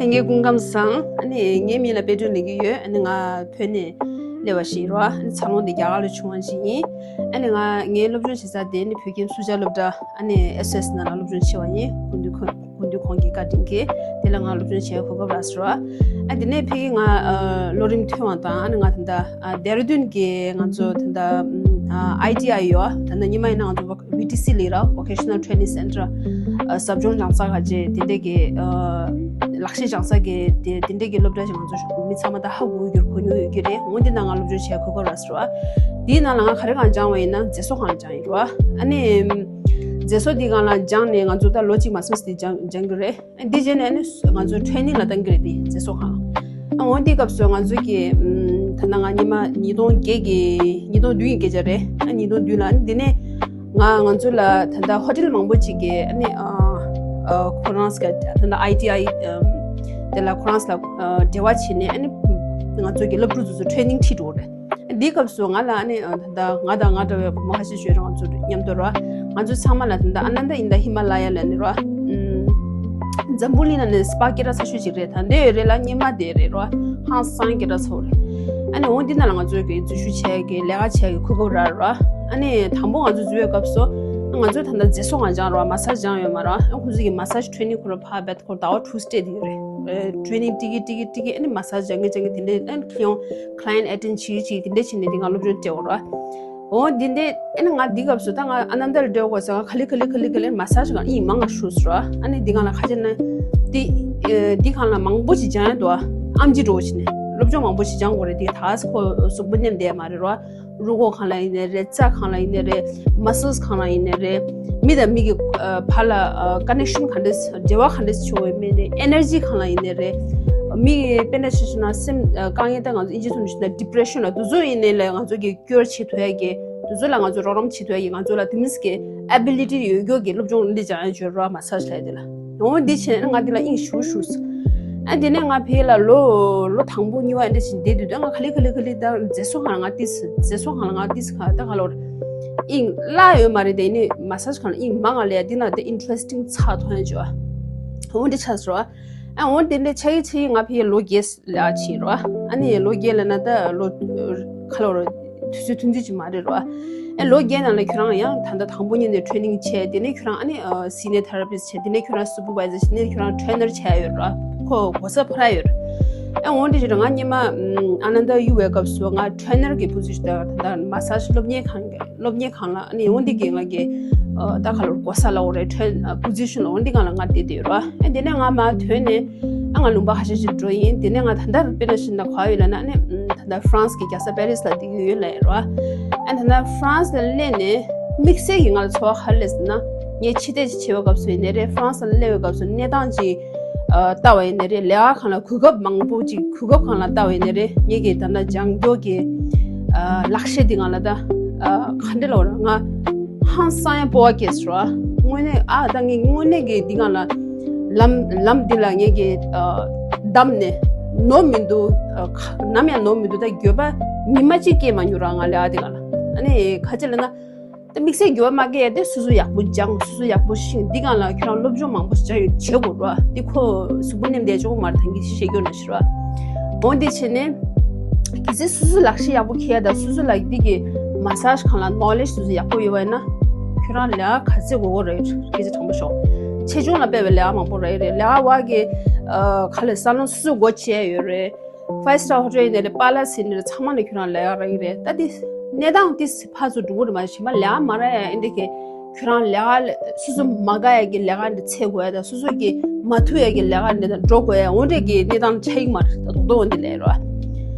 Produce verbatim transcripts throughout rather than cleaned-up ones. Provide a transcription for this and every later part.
ངའི་སྐུ་ཁམས་བཟང་། ཨ་ནི་ངའི་མིང་ལ་དཔལ་སྒྲོན་ལབ་ཀྱི་ཡོད། ཨ་ནི་ང་བོད་ནས་སླེབས་པ་ཞིག་རེད་བ། ཨ་ནི་འཚར་ལོངས་དེ་རྒྱ་གར་ལ་བྱུང་བ་ཞིག་ཡིན། ཨ་ནི་ང་ངའི་སློབ་སྦྱོང་བྱེད་ས་དེ་ནི་བོད་ཁྱིམ་སུ་ཇཱ་སློབ་གྲྭ། ཨ་ནི་ཨེས་ཨེས་ནང་ལ་སློབ་སྦྱོང་བྱས་པ་ཡིན། སྐུ་མདུན་ཁོང་སྐུ་མདུན་ཁོང་གི་བཀའ་དྲིན་གྱིས་དེ་ལ་ང་སློབ་སྦྱོང་བྱེད་གོ་སྐབས་རག་སོང་རེད་བ། ཨ་དེ་ནས་ཕ་གི་ང་ཨ་ལོ་རིམ་ཐོན་པ་དང་། ཨ་ནི་ང་ད་ལྟ་ཨ་ལྡེ་ར་ལྡུན་གྱི་ང་ཚོ་ད་ལྟ་ཨ་ཨའི་ཊི་ཨའི་ཡོད། ད་ལྟ་སྔོན་མ་ཡིན་ན་ང་ཚོ་བི་ཊི་སི་ལབ་ར། Vocational Training Centre། ཨ་ཟབ་སྦྱོང་སྦྱང་ས་ག་ཅེ་དེ་འདྲས་ཀྱི་ཨ་ལག་ཤེས་སྦྱང་ས་གི་དེ་དེ་འདྲས་ཀྱི་སློབ་གྲྭ་ཞིག་ང་ཚོ་མི་ཚང་མ་ད་ཧ་གོ་གི་ཡོད། གོ་མྱོང་ཡོད་ཀྱི་རེད། འོ་འདི་ནང་ང་སློབ་སྦྱོང་བྱས་གོ་སྐབས་རག་སོང་རེད་བ། དེའི་ནང་ལ་ང་ག་རེ་གང་སྦྱངས་པ་ཡིན་ན་མཛེས་བཟོ་གང་སྦྱངས་ཡིན་རེད་བ། ཨ་ནི་མཛེས་བཟོ་འདི་སྒང་ལ་སྦྱངས་ནས་ང་ཚོ་ད་ལོ་གཅིག་མ་ཟིན་ཙམ་དེ་སྦྱང་སྦྱང་གི་རེད། འདི་རྗེས་ནས་ནི་ང་ཚོས་ཊེ་རེ་ནིང་ལ་གཏང་གི་རེད། དེ་མཛེས་བཟོ་ཁང་ལ། ཨ་འོ་འདི་སྐབས་སུ་ང་ཚོས་ཀྱི་ཨམ་ད་ལྟ་ང་སྔོན་མ་ཉིས་སྟོང་བརྒྱད་ཀྱི་ཉིས་སྟོང་བདུན་གྱི་སྐད་ཆ་རེད། ཨ་ཉིས་སྟོང་བདུན་ལ། ཨ་ནི་འདི་ནས་ང་ང་ཚོ་ལ་ད་ལྟ་ཧོ་ཊེལ་མང་པོ་ཅིག་གིས་ཨ་ནི་ཨ་ཨ་ཁོ་རང་ཚོ་གི་ད་ལྟ་ཨའི་ཊི་ཨའི་ཨམ་དེ་ལ་ཁོ་རང་ཚོ་ལ་ཨ་འབྲེལ་བ་བྱས་ནས། ཨ་ནི་ང་ཚོ་གི་སློབ་ཕྲུག་ཚོ་ཚོ་ཊེ་རེ་ནིང་ཁྲིད་འགྲོ་གི་རེད། འདིའི་སྐབས་སུ་ང་ལ་ཨ་ནི་ཨ་ད་ལྟ་ང་དང་ང་འདྲ་བའི་བུ་མོ་ཁ་ཤས་ཤིག་ཡོད་རེད། ང་ཚོ་མཉམ་དུ་ར། ང་ཚོ་ཚང་མ་ལ་ད་ལྟ་ཨ་ནན་ད་ཨིན་ད་ཧི་མ་ལ་ཡ་ལབ་ནི་ར། ཨམ་འཛམ་བུ་གླིང་ནང་ནས་སྤ་སྐད་གྲགས་ཚ་ཤོས་ཅིག་རེད། ད་འདི་ཡོད་རེད་ལ། སྔོན་མ་དེ་རེད་ར། ཧང་སང་སྐད་གྲགས་ཚ་བོ་རེད། ཨ་ནི་འོ་འདི་ནང་ལ་ང་ཚོས་ཀྱི་འཛུལ་ཞུགས་བྱས་ཀྱི་ལས་ཀ་བྱས་ཀྱི་གོ་སྐབས་རག་ར། ཨ་ནི་དང་པོ་ང་ཚོ་འཛུལ་བའི་སྐབས་སུ་ང་ཚོས་ད་ལྟ་མཛེས་བཟོ་གང་སྦྱངས་ར། མ་སཱ་ཇི་སྦྱངས་ཡོད་མ་ར། ཨ་ཁོ་ཚོ་གི་མ་སཱ་ཇི་ཊེ་རེ་ནིང་ཁོ་ར་ཕར་རྦད་ཁོ་ཟླ་བ་དྲུག་སྤྲད་དེ་རེད། ཨ་ཊེ་རེ་ནིང་སྤྲད་ཀྱི་སྤྲད་ཀྱི་སྤྲད་ཀྱི། ཨ་ནི་མ་སཱ་ཇི་སྦྱང་གི་སྦྱང་གི་དེ་འདྲས། ཨ་ནི་ཁྱེད་ཡོང་client attend་བྱེད་ཀྱི་བྱེད་ཀྱི་དེ་འདྲས་བྱས་ནས་དེ་ང་སློབ་སྦྱོང་སྤྲད་འོ་ར། འོ་འདི་འདྲས། ཨ་ནི་ང་འདི་སྐབས་སུ་ད་ང་ཨ་ནན་ད་ལ་འགྲོ་དགོས་ཟེར། ང་ག་ལེ་ག་ལེ་ག་ལེ་མ་སཱ་ཇི་གང་ཨིན་མང་ང་ཞུས་སོ་ར། ཨ་ནི་འདི་གང་ལ་ཁ་ཆེ་ན་འདི་ཨ་འདི་གང་ལ་མང་པོ་ཞིག་སྦྱང་ཡ་འདུག་ཨ་ཨེམ་ཆི་འགྲོ་བྱས་ནས་སློབ་སྦྱོང་མང་པོ་ཞིག་སྦྱང་དགོས་རེད། དེ་ད་ཁོ་གཟུགས་པོ་མཉམ་བསྡད་མ་རེད་ར། རུས་ཁོག་སྒང་ལ་ཡིན་ནའི་རེད། རྩ་སྒང་ལ་ཡིན་ནའི་རེད། མ་སཱ་ཇི་སྒང་ལ་ཡིན་ནའི་རེད། མི་དང་མི་གི་ཨ་བར་ལ་ཨ་ཀ་ནེག་ཤན་ག་འདྲས་འབྲེལ་བ་ག་འདྲས་བྱུང་བའི་མི་ནི་ཨེ་ནར་ཇི་སྒང་ལ་ཡིན་ནའི་རེད། མི་གི་དཔེར་ན་ཆ་བཞག་ན་སེམས་ཨ་དཀའ་ངལ། ད་ང་ཚོ་ཨིན་ཇི་ཐོག་ནས་ཞུས་ན་ཌི་པི་རེ་ཤན་ལ་དེ་ཚོ་ཡིན་ནའི་ལས་ང་ཚོ་གི་ཀུར་བྱེད་ཐུབ་ཡ་གི། དེ་ཚོ་ལ་ང་ཚོ་རོགས་རམ་བྱེད་ཐུབ་ཡ་གི་ང་ཚོ་ལ་དེ་མིན་གི་ཨེ་བི་ལི་ཊི་ཡོད་མཁན་གི་སློབ་སྦྱོང་འདི་སྦྱང་ཡ་བྱོས་ར། མ་སཱ་ཇི་ལབ་ཡ་དེ་ལ། འོ་འདི་བྱས་ན་ང་འདི་ལ་དབྱིངས་ཞུགས་ཞུགས། ཨ་དེ་ནས་ང་ཕ་གི་ལ་ལོ་ལོ་དང་པོ་གཉིས་པ་འདི་བཞིན་བསྡད་དུས། ད་ང་ག་ལེ་ག་ལེ་ག་ལེ་ད་མཛེས་བཟོ་སྒང་ལ་ང་ཏིས། མཛེས་བཟོ་སྒང་ལ་ང་ཏིས་ག་ད་ག་ལོར་དབྱིངས་བླ་ཡོད་མ་རེད། དེ་ནི་མ་སཱ་ཇི་སྒང་ལ་དབྱིངས་མང་ང་ལས་འདི་ན་དེ་ཨིན་ཊི་རེ་སི་ཊིང་ཚ་ཐོན་བྱོས། འོ་འདི་ཆགས་སོང་ར། ཨ་འོ་དེ་འདྲ་ཆགས་ཀྱི་ཆགས་ཀྱི་ང་ཕ་གི་ལོ་བརྒྱད་ལས་ཀ་བྱས་ར། ཨ་ནི་ལོ་བརྒྱད་ལབ་ན་ད་ལོ་ག་ལོར་དུས་ཚོད་ཐུང་ཐུང་ཅིག་མ་རེད་ར། ཨེ་ལོ་བརྒྱད་ནང་ལ་ཁྱོད་རང་ཡང་ད་ལྟ་དང་པོ་ཉིད་ནས་ཊེ་རེ་ནིང་བྱས། དེ་ནས་ཁྱོད་རང་ཨ་ནི་ཨ་སི་ནི་ཡར་ཐེ་ར་པིསཊ་བྱས། དེ་ནས་ཁྱོད་རང་སུ་པར་ཝའི་ཛར་བྱས། དེ་ནས་ཁྱོད་རང་ཊེ་རེ་ནར་བྱས་ཡོད་ར། ཁོ་གོ་ས་ཕར་ཡོད་ར། ཨེ་འོ་འདི་བྱས་ར། ང་སྔོན་མ་ཨམ་ཨ་ནན་ད་ཡུ་བའི་སྐབས་སུ་ང་ཊེ་རེ་ནར་གྱི་པོ་ཟི་ཤན་དང་ད་ལྟ་མ་སཱ་ཇི་སློབ་གཉེར་ཁང་གི་སློབ་གཉེར་ཁང་ལ་ཨ་ནི་འོ་འདི་གི་ང་གི་ཨ་ད་ག་ལོར་གོ་ས་ལབ་དགོས་རེད། ཊེ་རེ་ཨ་པོ་ཟི་ཤན་ལ་འོ་འདི་སྒང་ལ་ང་བསྡད་བསྡད་ཡོད་ར། ཨེ་དེ་ནས་ང་མར་ཐོན་ནས་ཨ་ང་ལུང་པ་ཁ་ཤས་ཤིག་འགྲོ་ཡིན། དེ་ནས་ང་ད་ལྟ་དཔེར་ན་བཞག་ན་ག་པར་ཡོད་ལབ་ན། ཨ་ནི་ཨམ་ད་ལྟ་ཧྥ་རན་སི་གི་རྒྱལ་ས་པེ་རི་སི་ལ་བསྡད་ཀྱི་ཡོད་ལབ་ཡོད་ར། ཨ་ད་ལྟ་ཧྥ་རན་སི་ལ་སླེབས་ནས་དམིགས་བསལ་གྱི་ང་ལ་ཚོར་བ་ག་རེ་སླེབས་ཟེར་ན། ངས་ཕྱི་བལྟས་ཅིག་བྱེད་པའི་སྐབས་སུ་ཡིན་ནའི་རེད། ཧྥ་རན་སི་ལ་སླེབས་པའི་སྐབས་སུ་གནས་སྟངས་ཅིག་ཨ་ལྟ་བ་ཡིན་ནའི་རེད། ལས་ཀ་སྒང་ལ་གོ་སྐབས་མང་པོ་ཅིག་གོ་སྐབས་སྒང་ལ་ལྟ་བ་ཡིན་ནའི་རེད། ངེད་ཀྱི་ད་ལྟ་སྦྱང་རྒྱུ་གི་ཨ་ལག་ཤེས་འདི་སྒང་ལ་ད་ཨ་ག་འདྲ་ལབ་དགོས་རེད། ང་ཧང་སང་ཡ་སྤོབས་པ་སྐྱེས་སོང་ར། དངོས་གནས་ཨ་ད་ངས་དངོས་གནས་ཀྱི་འདི་སྒང་ལ་ལམ་ལམ་འདི་ལ་ངེད་ཀྱི་ཨ་བདམས་ནས་ནོར་མི་འདུག་ཨ་ཁ་ནམ་ཡང་ནོར་མི་འདུག་ད་འགྱོད་པ་ཉི་མ་གཅིག་སྐྱེས་མ་མྱོང་ར། ང་ལས་ཀ་འདི་སྒང་ལ་ཨ་ནི་ག་ཅི་ལབ་ན། ད་དམིགས་བསལ་འགྱུར་བ་མ་སྐྱེ་ཡ་དེ་སོ་སོ་ཡག་པོ་སྦྱང་། སོ་སོ་ཡག་པོ་ཤེས། འདི་སྒང་ལ་ཁྱོད་རང་སློབ་སྦྱོང་མང་པོ་ཞིག་སྦྱང་ཡོད་བྱེད་དགོས་ར། འདི་ཁོ་གཟུགས་པོ་ནེམ་བསྡད་ཆོག་མ་རེད། ད་གིན་བཤད་རྒྱུ་ན་ཤི་ར། འོ་འདི་བྱས་ནས་གལ་སྲིད་སོ་སོ་ལག་ཤེས་ཡག་པོ་ཁྱེར་ཡ་དང་སོ་སོ་ལ་འདི་གི་མ་སཱ་ཇི་སྒང་ལ་ནོ་ལེ་ཇི་སོ་སོ་ཡག་པོ་ཡོད་པ་ཡིན་ན་ཁྱོད་རང་ལས་ཀ་ག་ཚད་དགོས་དགོས་རེད། སྐད་ཆ་དྲང་པོ་ཤོད། ཆེ་ཆུང་ལ་དཔག་པའི་ལས་ཀ་མང་པོ་རག་གི་རེད། ལས་ཀ་བ་གི་ཨ་ག་ལེ་ས་ལོན་སོ་སོ་སྒོ་ཕྱེ་ཡ་ཡོད་རེད། ཕའིབ་སི་ཊར་ཧོ་ཊེལ་ཡིན་ནའི་རེད། པ་ལ་སི་ཡིན་ནའི་རེད། ཚང་མ་ལ་ཁྱོད་རང་ལས་ཀ་རག་གི་རེད། ད་འདི་གནས་སྟངས་འདི་ཕར་ཚུར་འགྲོ་གི་རེད་མ་གཞན་པ་ལས་ཀ་མ་རག་ཡ་ཨེ་འདི་གི་ཁྱོད་རང་ལས་ཀ་སོ་སོ་མ་དགའ་ཡ་གི་ལས་ཀ་འདི་འཚོལ་དགོས་ཡ་དང་སོ་སོ་གི་མ་ཐུབ་ཡ་གི་ལས་ཀ་འདི་དང་འགྲོ་དགོས་ཡ་འོ་འདྲས་གི་གནས་སྟངས་ཆགས་ཀྱི་མ་རེད། ད་རྡོག་རྡོག་འོ་འདི་ལས་རོ།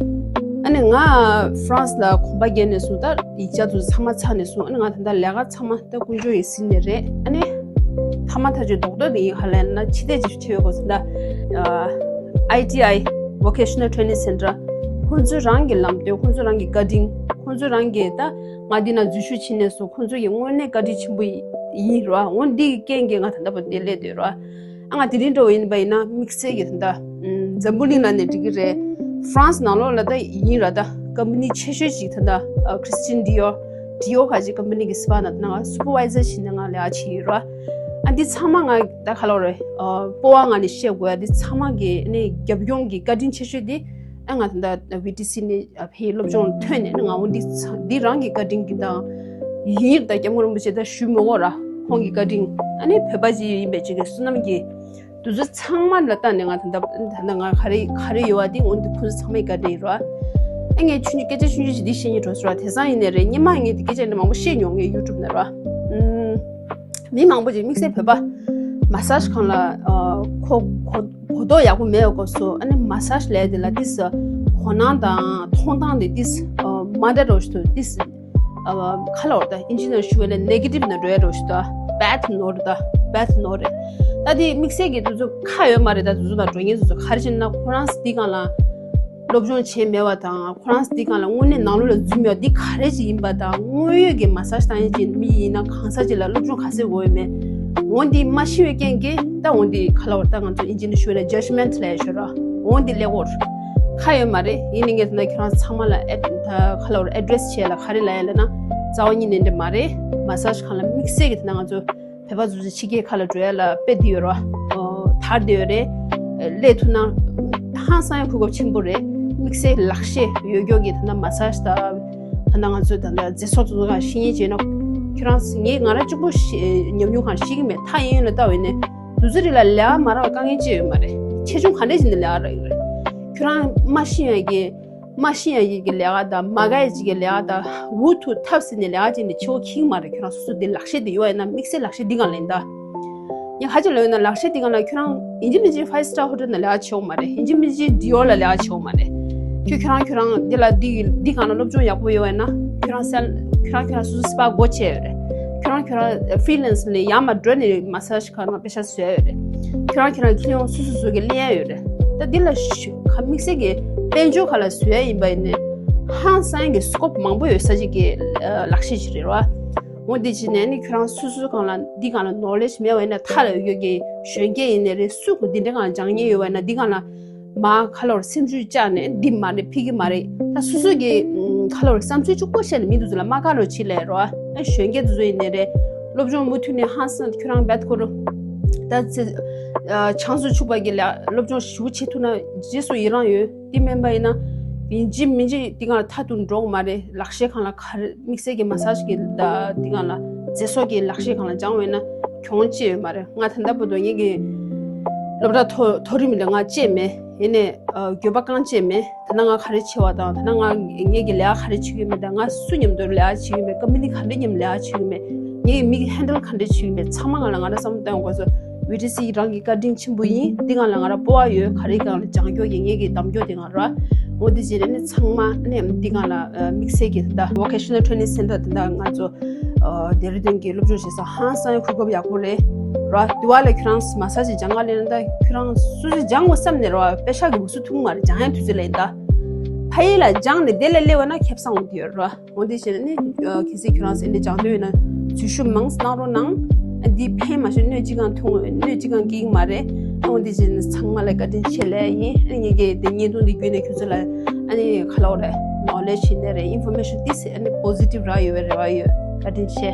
ཨ་ནི་ང་ཧྥ་རན་སི་ལ་གོམ་པ་བརྒྱབ་ནས་བཟུང་ད་ཡིག་ཆ་དེ་ཚོ་ཚང་མ་ཚར་ནས་བཟུང་། ཨ་ནི་ང་ད་ལྟ་ལས་ཀ་ཚང་མ་ད་དཀོན་མཆོག་གིས་ཟིན་ནས་རེད། ཨ་ནི་མཐའ་མ་ཐག་ཆོད་རྡོག་རྡོག་དེ་ཡིན་ག་ལབ་ན་ཕྱི་བལྟས་ཅིག་བྱེད་པའི་སྐབས་སུ་ད་ཨའི་ཊི་ཨའི་Vocational Training Centre ཁོང་ཚོ་རང་གི་ལམ་སྟོན། ཁོང་ཚོ་རང་གི་བཀའ་དྲིན། ཁོང་ཚོ་རང་གི་ད་ང་འདི་ན་འཛུལ་ཞུགས་བྱས་ནས་བཟུང་ཁོང་ཚོ་གི་དངོས་གནས་བཀའ་དྲིན་ཆེན་པོ་ཡིན་ར། འོ་འདི་གི་རྐྱེན་གྱིས་ང་ད་ལྟ་བར་འདིར་སླེབས་བསྡད་ར། ཨ་ང་དེ་རིང་འགྲོ་བ་ཡིན་པ་ཡིན་ན་དམིགས་བསལ་གྱི་ད་ལྟ་འཛམ་བུ་གླིང་ནང་ནས་འགྲིག་གི་རེད། ཧྥ་རན་སི་ནང་ལོགས་ལ་ད་ཡིན་ར། ད་ཀམ་པ་ནི་ཆེ་ཤོས་ཅིག་ད་ལྟ་ཨ་Christian Dior Dior ག་ཅིག་ཀམ་པ་ནི་གི་སི་པ་ནང་ད་ང་སུ་པར་ཝའི་ཛར་བྱས་ནས་ང་ལས་ཀ་བྱེད་ཡོད་ར། ཨ་འདི་ཚང་མ་ང་ད་ག་ལབ་རེད། ཨ་སྤོབས་པ་ངང་ནས་བཤད་དགོས་ཡ་འདི་ཚང་མ་གི་ཨ་ནི་རྒྱབ་ལྗོངས་ཀྱི་བཀའ་དྲིན་ཆེ་ཤོས་འདི་ཨ་ང་ད་ལྟ་བྷི་ཊི་སི་ནས་ཕའི་སློབ་སྦྱོང་ཐོན་ནས་ང་འོ་འདི་ཚ་འདི་རང་གི་བཀའ་དྲིན་གྱི་དང་ཡིན། ད་སྐྱབས་མགོན་རིན་པོ་ཆེ་ད་ཞུ་མི་དགོས་ར། ཁོང་གི་བཀའ་དྲིན། ཨ་ནི་བོད་པ་ཅིག་ཡིན་པའི་ཅིག་གི་བསོད་ནམས་ཀྱི་དུས་ཚོད་ཚང་མ་ལ་ལྟ་ནས་ང་ད་ལྟ་ད་ལྟ་ང་ག་རེ་ག་རེ་ཡོད་བ་འདི་འོ་འདི་ཁོང་ཚོ་ཚང་མའི་བཀའ་དྲིན་ར། ཨ་ངས་ཆུང་ཆུང་སྐད་ཆ་ཆུང་ཆུང་ཞིག་འདི་བཤད་སྙིང་འདོད་སོང་ར། དེང་སང་ཡིན་ནའི་རེད། སྔོན་མ་ངས་འདི་སྐད་ཆ་འདི་མང་པོ་བཤད་མྱོང་ངས་ཡུ་ཊུབ་ནས་ར། ཨུམ། མི་མང་པོ་ཅིག་དམིགས་བསལ་བོད་པ་མ་ས་ཇི་གང་ལ་ཨ་གོ་གོ་གོ་རྟོགས་ཡག་པོ་མེད་པའི་སྐབས་སུ་ཨ་ནི་མ་ས་ཇི་ལབ་དེ་ལ་ཏིས་གོ་སྣང་དང་མཐོང་སྟངས་དེ་ཏིས་ཨ་མ་འདྲ་འདྲ་བོ་ཞིག་འདུག་ཏིས་ཨ་ཁ་ལོར་ད་ཨིན་ཇི་ནས་ཞུ་བ་ལས་ནེ་གེ་ཊིབ་ན་འགྲོ་ཡ་འདྲ་བོ་ཞིག་འདུག་བེཌ་ནོ་རེད། ད་བེཌ་ནོ་རེད། ད་དེ་དམིགས་བསལ་གྱི་དུས་ཚོད་ཁ་ཡོད་མ་རེད། ད་དུས་ཚོད་ལ་འགྲོ་ཉེན་དུས་ཚོད་ག་རེ་བྱས་ན་ཁོ་རང་འདི་སྒང་ལ་སློབ་སྦྱོང་བྱས་མེད་པ་དང་ཁོ་རང་འདི་སྒང་ལ་དངོས་གནས་ནང་ལོགས་ལ་འཛུལ་མེད་པ་འདི་ག་རེ་ཅིག་ཡིན་པ་དང་དངོས་ཡོད་ཀྱི་མ་ས་ཇི་བཏང་ཡས་ཅིག་མི་ཡིན་ན་གང་ས་ཅིག་ལ་སློབ་སྦྱོང་ག་ཚད་དགོས་ཡོད་མེད། འོ་འདི་མ་ཤེས་པའི་རྐྱེན་གྱིས་ད་འོ་འདི་ཁ་ལོར་ད་ང་ཚོ་ཨིན་ཇི་ནས་ཞུ་བ་ལ་ཇཇ་མེན་ཊི་ལབ་ཡ་ཞོར་ར་འོ་འདི་ལས་འོར་ཁ་ཡོད་མ་རེད། ཡིན་ནའི་ངས་ད་ཁྱོད་རང་ཚང་མ་ལ་ཨེ་ད་ཁ་ལོར་ཨེ་ཌི་རེ་སི་བྱས་ལ་ག་རེ་ལབ་ཡ་ལབ་ན་རྩ་བ་ཉིད་ནས་འདི་མ་རེད། མ་ས་ཇི་གང་ལ་དམིགས་བསལ་གྱི་ད་ང་ཚོ་བོད་པ་ཚོ་ཕྱི་རྒྱལ་ཁག་ལ་འགྲོ་ཡ་ལ་དཔེ་འདི་ཡོད་ར། ཨོ་དར་འདི་ཡོད་རེད། སླེབས་ཐུབ་ན་ཧང་སང་ཡ་གོ་སྐབས་ཆེན་པོ་རེད། དམིགས་བསལ་ལག་ཤེས་ཡོད་མཁན་གྱི་ད་ལྟ་མ་ས་ཇི་ད་ད་ལྟ་ང་ཚོའི་ད་ལྟ་རྫས་སོགས་ཚོ་ག་ཤེས་ཡིན་བྱས་ན་ཁྱོད་རང་ངས་ང་རང་གཅིག་པོ་ཤེས་ཉམས་མྱོང་གང་ཤེས་ཀྱི་མེད། ཐག་ཡིན་ཡིན་ལ་ལྟ་བས་ནས་དུས་ཚོད་རིང་ལ་ལས་ཀ་མ་རག་དཀའ་ངལ་ཅི་ཡོད་མ་རེད། ཆེ་ཆུང་ག་འདྲས་བྱས་ནས་ལས་ཀ་རག་ཡོད་རེད། ཁྱོད་རང་མ་ཤེས་ཡ་གི་མ་ཤེས་ཡ་ཡི་གི་ལས་ཀ་དང་མ་དགའ་ཡ་ཅིག་གི་ལས་ཀ་དང་འུ་ཐུག་ཐབས་ཟིན་ནས་ལས་ཀ་ཅིག་ནི་ཆེ་བོ་ཁེངས་མ་རེད། ཁྱོད་རང་སོ་སོ་དེ་ལག་ཤེས་དེ་ཡོད་ཡིན་ན་དམིགས་བསལ་ལག་ཤེས་འདི་གང་ལེན་ད། ཡང་ཧ་ཅང་ལོས་ཡོད་ན་ལག་ཤེས་འདི་གང་ལ་ཁྱོད་རང་ཡིན་གཅིག་མིན་གཅིག་ཕའི་སི་ཊར་ཧོ་ཊེལ་ནང་ལས་ཀ་བྱེད་འོང་མ་རེད། ཡིན་གཅིག་མིན་གཅིག་ཌི་ཨོར་ལ་ལས་ཀ་བྱེད་འོང་མ་རེད། ཁྱོད་ཁྱོད་རང་ཁྱོད་རང་འདི་ལ་འདི་འདི་གང་ལ་སློབ་སྦྱོང་ཡག་པོ་ཡོད་ཡིན་ན་ཁྱོད་རང་སེལ་ཁྱོད་རང་ཁྱོད་རང་སོ་སོ་སི་པ་སྒོ་ཕྱེ་ཡོད་རེད། ཁྱོད་རང་ཁྱོད་རང་ཕི་རི་ལན་སི་ལ་ཡར་མར་འགྲོ་ནས་མ་ས་ཇི་གང་ལ་པེ་ཤ་བཟོ་ཡ་ཡོད་རེད། ཁྱོད་རང་ཁྱོད་རང་ཁྱིམ་ཡོང་སོ་སོ་སོ་གི་ལེན་ཡ་ཡོད་རེད། ད་འདི་ལ་ཤུ་ག་དམིགས་བསལ་གྱི་དཔལ་འབྱོར་ག་ལ་བཟོ་ཡ་ཡིན་པ་ཡིན་ནའི་ཧང་སང་གི་སི་ཀོབ་མང་པོ་ཡོད་ས་ཅིག་གི་ལག་ཤེས་ཅིག་རེད་བ། འོ་འདི་བྱས་ནས་ནི་ཁྱོད་རང་སོ་སོའི་སྒང་ལ་འདི་སྒང་ལ་ནོ་ལེ་ཇི་མེད་པ་ཡིན་ན་མཐའ་ལ་ཡོད་ཀྱི་གཞོན་སྐྱེས་ཡིན་ནའི་རེད། སུ་གི་འདི་འདྲའི་སྒང་ལ་སྦྱང་མཁན་ཡོད་པ་ཡིན་ན་འདི་སྒང་ལ་མ་ཁ་ལོར་སེམས་ཤུགས་བཅག་ནས་འདི་མ་རེད་ཕི་གི་མ་རེད། ད་སོ་སོ་གི་ཁ་ལོར་བསམ་ཚུལ་གཅིག་པོ་བཤད་ནས་མི་འདུག་ཚོ་ལ་མ་དགའ་རོགས་བྱེད་ལས་རོགས། ཨ་གཞོན་སྐྱེས་འདི་ཚོ་ཡིན་ནའི་རེད། སློབ་སྦྱོང་མུ་མཐུད་ནས་ཧང་སང་ཁྱོད་རང་བེད་ཁོ་རོ་ད་ཚེ་ཆང་སུ་ཆུག་པ་གི་ལ་སློབ་སྦྱོང་ཞུ་བྱེད་ཐུབ་ན་རྗེས་སུ་ཡི་རང་ཡོད། དེ་མིན་པ་ཡིན་ན་ཡིན་གཅིག་མིན་གཅིག་དེ་གང་ལ་མཐའ་དུ་འགྲོ་གི་མ་རེད། ལག་ཤེས་གང་ལ་ག་རེ་དམིགས་བསལ་གྱི་མ་སཱ་ཇི་གི་ད་དེ་གང་ལ་རྫས་སོགས་ཀྱི་ལག་ཤེས་གང་ལ་སྦྱང་བས་ན་གྱོང་ཅི་ཡོད་མ་རེད། ང་ད་ལྟ་བར་དུ་ངེད་ཀྱི་སློབ་གྲྭ་མཐོ་མཐོ་རིམ་ལ་ང་བཅད་མེད། ཡིན་ནའི་འགྱོད་པ་རྐང་བཅད་མེད། ད་ནང་ང་ག་རེ་བྱེད་པ་དང་ད་ནང་ང་ངེད་ཀྱི་ལས་ཀ་ག་རེ་བྱེད་ཀྱི་མེད། ད་ང་སུ་མཉམ་དུ་ལས་ཀ་བྱེད་ཀྱི་མེད། ཀམ་པ་ནི་ག་འདྲ་མཉམ་ལས་ཀ་བྱེད་ཀྱི་མེད། ངེད་ཀྱི་མི་ཧན་ཌལ་ག་འདྲ་བྱེད་ཀྱི་མེད། ཚང་མ་ང་ལ་ང་རང་བསམ་བློ་གཏོང་དགོས་སོ། བྷི་ཊི་སི་རང་གི་བཀའ་དྲིན་ཆེན་པོ་ཡིན། འདི་གང་ལ་ང་རང་སྤོབས་པ་ཡོད། ག་རེ་གང་ལ་སྦྱང་རྒྱུ་ཡིན། ངེད་ཀྱི་གདམ་རྒྱུ་དེ་ང་ར་འོ་དེ་བྱས་ནས་ནི་ཚང་མ་ནི་འདི་གང་ལ་དམིགས་བསལ་གྱི་ད་Vocational Training Center དེ་འདྲ་ང་ཚོ་ཨ་ལྡེ་ར་ལྡུན་གྱི་སློབ་སྦྱོང་བྱེད་ས་ཧང་སང་གོ་སྐབས་ཡག་པོ་རེད་ར། དེ་བ་ལ་ཁྱོད་རང་མ་སཱ་ཇི་སྦྱང་ག་ལེན་ན་ད་ཁྱོད་རང་སུ་སུ་སྦྱང་དགོས་བསམ་ནས་ར་པེ་ཤག་གི་འུ་སུ་ཐུག་མ་རེད། སྦྱང་ཡ་དུས་ཚོད་ལེན་ད་ཕ་ཡུལ་ལ་སྦྱངས་ནས་དེ་ལ་སླེབས་པ་ན་ཁེ་བཟང་འོང་དུས་ཡོད་ར། འོ་འདི་བྱས་ནས་ནི་གལ་སྲིད་ཁྱོད་རང་སེམས་ནས་སྦྱང་འདོད་ཡོད་ན་འཛུལ་ཞུགས་མང་ཙམ་གནང་རོགས་གནང་། འདི་ཕན་མ་ཤོད་གནོད་ཅི་གང་ཐུང་གནོད་ཅི་གང་སྐྱེ་གི་མ་རེད། འོ་འདི་བྱས་ནས་ཚང་མ་ལ་བཀའ་དྲིན་ཆེ་ལབ་ཡིན། ཨ་ནི་ངེད་ཀྱི་དེ་བརྙན་ཐུང་འདི་བརྒྱུད་ནས་ཁྱོད་ཚོ་ལ་ཨ་ནི་ག་ལབ་རེད་ནོ་ལེ་ཇི་ཡིན་ནའི་རེད། ཨིན་ཕོར་མེ་ཤན་ཏིས་ཨ་ནི་པོ་སི་ཊིབ་རག་ཡོད་པའི་རེ་བ་ཡོད། བཀའ་དྲིན་ཆེ།